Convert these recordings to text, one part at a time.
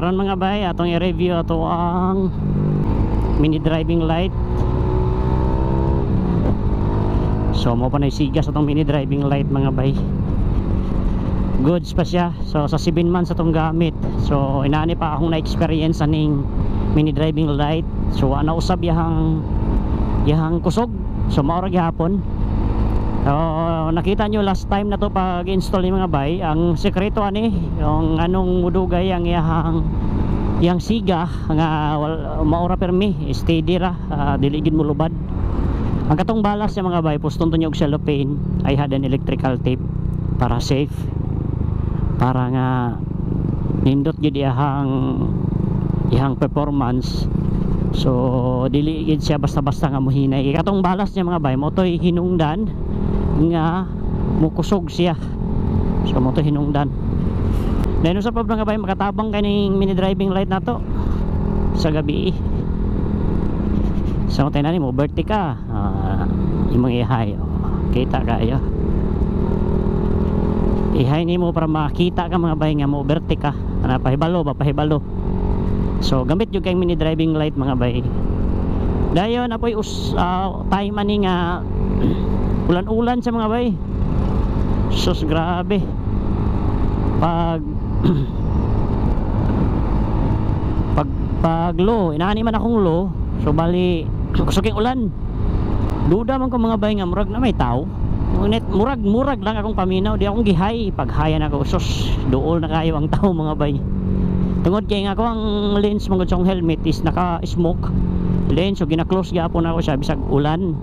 Karon, mga bay, atong i-review ato ang mini driving light. So mao pa na siga sa atong mini driving light, mga bay. Goods pa siya. So sa 7 months atong gamit. So inani pa akong na-experience aning mini driving light. So ana usab yahang yahang kusog. So mao ra gihapon. So, nakita nyo last time na to pag install ni, mga bay, ang sekreto ani, yung anong mudugay ang iyahang yang siga nga maura permi, steady ra, dili gid mo lubad. Ang katong balas niya, mga bay, puston to niyo og cellophane. I had an electrical tape para safe. Para nga nindot gid iyahang iyang performance. So dili gid siya basta-basta nga muhinay. Katong balas niya, mga bay, mao to'y hinungdan nga mukusog siya. So mao to'y hinungdan. Dahil sa pa, mga bay, makatabang kaning mini driving light nato sa gabi. So tayo mo overtake ka, imong ihay, oh, kita kayo. Ihay nimo para makita ka, mga bay, nga mo overtake ka. Ana, pahibalo ba, pahibalo. So gamit yung kay mini driving light, mga bay. Dayon apoy us time ani nga ulan-ulan sa, mga bay. Sus, grabe. Pag pag pag low, inaani man akong low. So bali kusuking ulan. Duda man ko, mga bay, nga murag na may tao. Ngunit murag murag lang akong paminaw, di akong gihay. Paghayan ako, sus, duol na kayo ang tao, mga bay. Tungod kay nga ako ang lens mga sa akong helmet is naka smoke lens, so gina-close gyapon ako siya bisag ulan.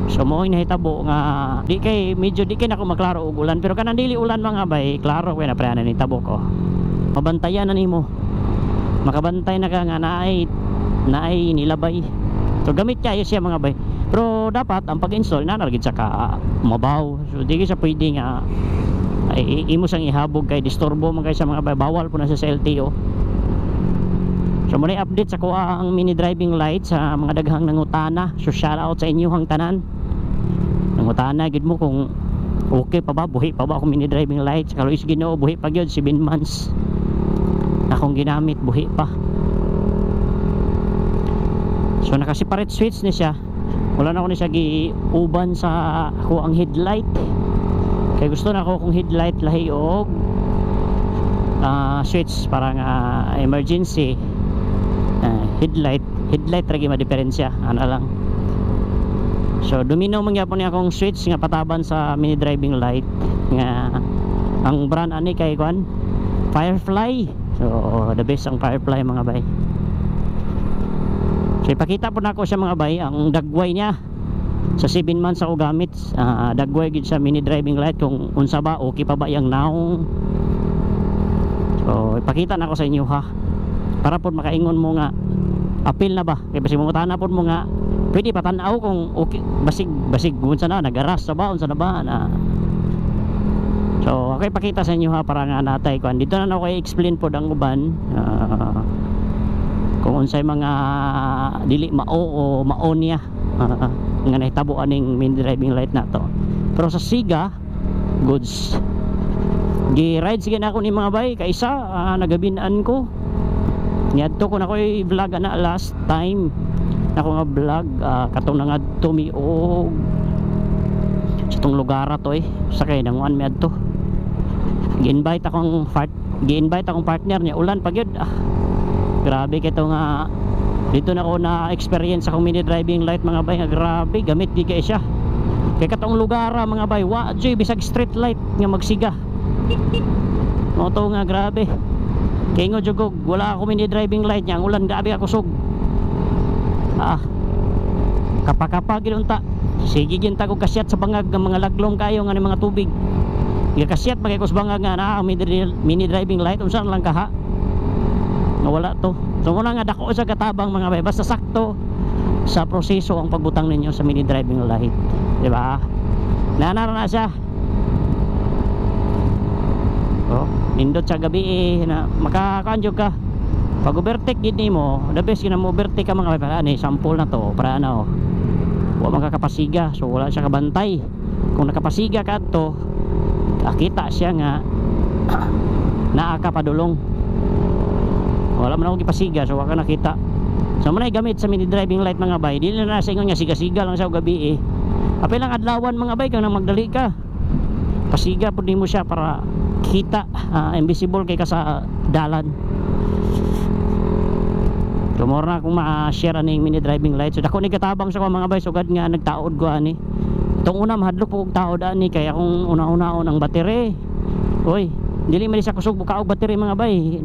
So mo nahitabo nga di kay medyo di kay nako maklaro og ulan, pero kanang dili ulan, mga bay, klaro kay na pre na nitabo ko. Mabantayan na nimo. Makabantay na ka nga naay naay nilabay. So gamit kayo siya, mga bay. Pero dapat ang pag-install na gid sa ka mabaw. So di siya pwede nga ay imo siyang ihabog kay disturbo man kay sa, mga bay, bawal po na siya sa LTO. So muna update sa kuha ang mini driving light sa mga daghang nangutana. So shout out sa inyo tanan. Nangutana gid mo kung okay pa ba, buhi pa ba akong mini driving light. Sa kaluoy Ginoo, buhi pa gyud. 7 months akong ginamit, buhi pa. So naka-separate switch ni siya. Wala na ako ni siya giuban sa ako ang headlight. Kay gusto na ako kung headlight lahi og switch para nga emergency headlight headlight ra gyud madiferensya ana lang. So domino man gyapon niya akong switch nga pataban sa mini driving light nga ang brand ani kay kuan, Firefly. So the best ang Firefly, mga bay. So ipakita po nako siya, mga bay, ang dagway niya sa 7 months ako gamit, dagway gid sa mini driving light kung unsa ba, okay pa ba yang naong. So ipakita nako sa inyo ha, para pod makaingon mo nga apil na ba, kay basig mangutana pod mo nga pwede pa tan-aw kung okay, basig basig unsa na nagaras sa ba, unsa na ba na. So ako ipakita sa inyo ha, para nga natay ko dito na ako i-explain pod ang uban, kung unsay mga dili mao o mao niya nga nahitabo aning mini driving light na to. Pero sa siga, goods. Gi-ride sige na ako ni, mga bay, kaisa nagabinan ko niadto ko na ko'y vlog ana last time nako nga vlog, katong nangadto mi og sa tong lugar to eh, sa kay nanguan mi adto, gi-invite akong partner niya. Ulan pa gyud, ah, grabe kito nga dito na ako na experience akong mini driving light, mga bay, nga grabe gamit di kay siya, kay katong lugar, ah, mga bay, wa joy bisag street light nga magsiga mo to nga grabe. Kay ngo jugog wala ako mini driving light niya, ang ulan grabe ako sug, ah, kapa-kapa gid unta. Sige gyud ta kog kasyat sa bangag ng mga laglong kayo nga ni mga tubig. Gikasyat magay ko sa bangag nga naa ang mini driving light, unsa na lang kaha nga wala to. So muna nga dako sa katabang, mga bay, basta sakto sa proseso ang pagbutang ninyo sa mini driving light, di ba? Nanara na siya. Oh, nindot sa gabi eh, na makakaanjog ka. Pag overtake gid nimo, the best gina mo overtake ka, mga bay, para ani sample na to, para ano, wa man ka kapasiga, so wala siya kabantay. Kung nakapasiga ka adto, kita siya nga naa ka padulong. Wala man ako gipasiga, so wa ka nakita. So mo na gamit sa mini driving light, mga bay. Dili na sa ingon nga siga-siga lang sa gabi eh. Apil lang adlawan, mga bay, kang nang magdali ka. Pasiga pud nimo siya para kita, invisible kay ka sa dalan. So more na akong ma-share aning mini driving light. So dako ni katabang sa ko, mga bay, sugad nga nagtaod ko ani. Itong una, mahadlok po og taod ani kay akong una-unaon ang battery. Oy, dili man siya kusog buka og battery, mga bay.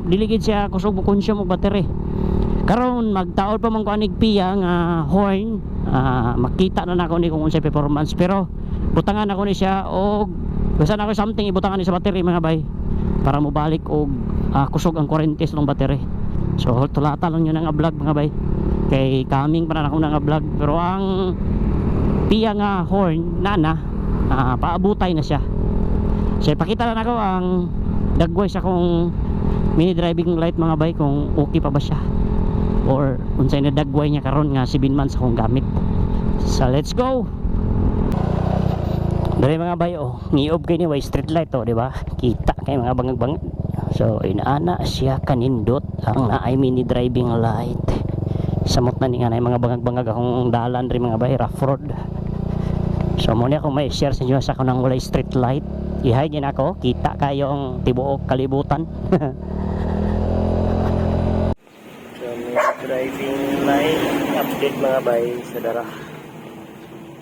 Dili gid siya kusog mo consume og battery. Karon magtaod pa man ko anig piya nga horn, makita na nako ni kung unsay performance, pero butangan ako ni siya og basta na ako something ibutangan ni sa battery, mga bay, para mobalik og kusog ang kuryente sa battery. So tulata lang yun ang vlog, mga bay, kay coming pa na ako nga vlog, pero ang piya nga horn nana, paabutay na siya. So ipakita lang ako ang dagway sa kong mini driving light, mga bay, kung okay pa ba siya or unsay na dagway niya karon nga 7 months akong gamit. So let's go. Dali, mga bay, oh, ngiob kay ni way street light, oh, di ba? Kita kay mga bangag-bangag. So inaana siya kanindot ang naay mini driving light. Samot na ni nga naay mga bangag-bangag akong dalan ri, mga bay, rough road. So mo ni ako may share sa inyo sa kanang walay street light. Ihay din ako, kita kayo ang tibuok kalibutan. So, may driving light update, mga bay, sa dara.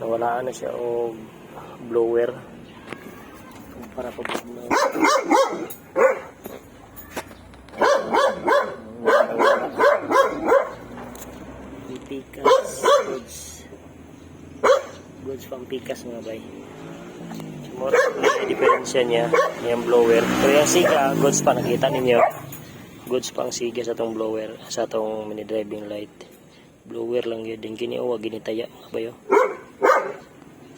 Nawalaan na siya og blower. Para pag na. Pikas, goods. Goods pang pikas, mga bay. So, mura yung diferensya niya, yung blower. Pero yung siga, goods pa, nakita ninyo. Goods pang siga sa tong blower, sa tong mini driving light. Blower lang yun din kini, oh, wag ginitaya, mga bayo.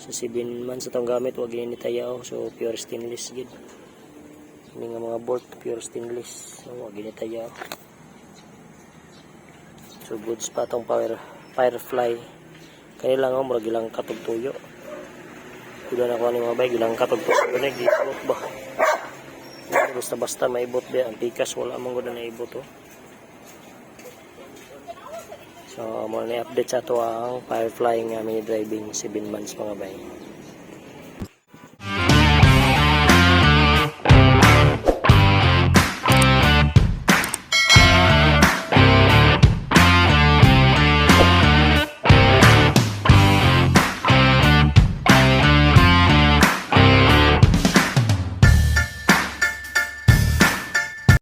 Sa 7 months atong gamit, wag ginitaya, oh. So pure stainless gid. Ini nga mga bolt pure stainless. So wag ginitaya, oh. So goods pa tong power Firefly. Kaya lang, oh, murag ilang katog tuyo. Kuda na ko ani, mga bay, ilang katog tuyo na giibot ba. Basta basta maibot ba ang pikas, wala man gud na naibot, oh. So, mo na update sa ato ang Firefly nga mini driving 7 months, mga bay.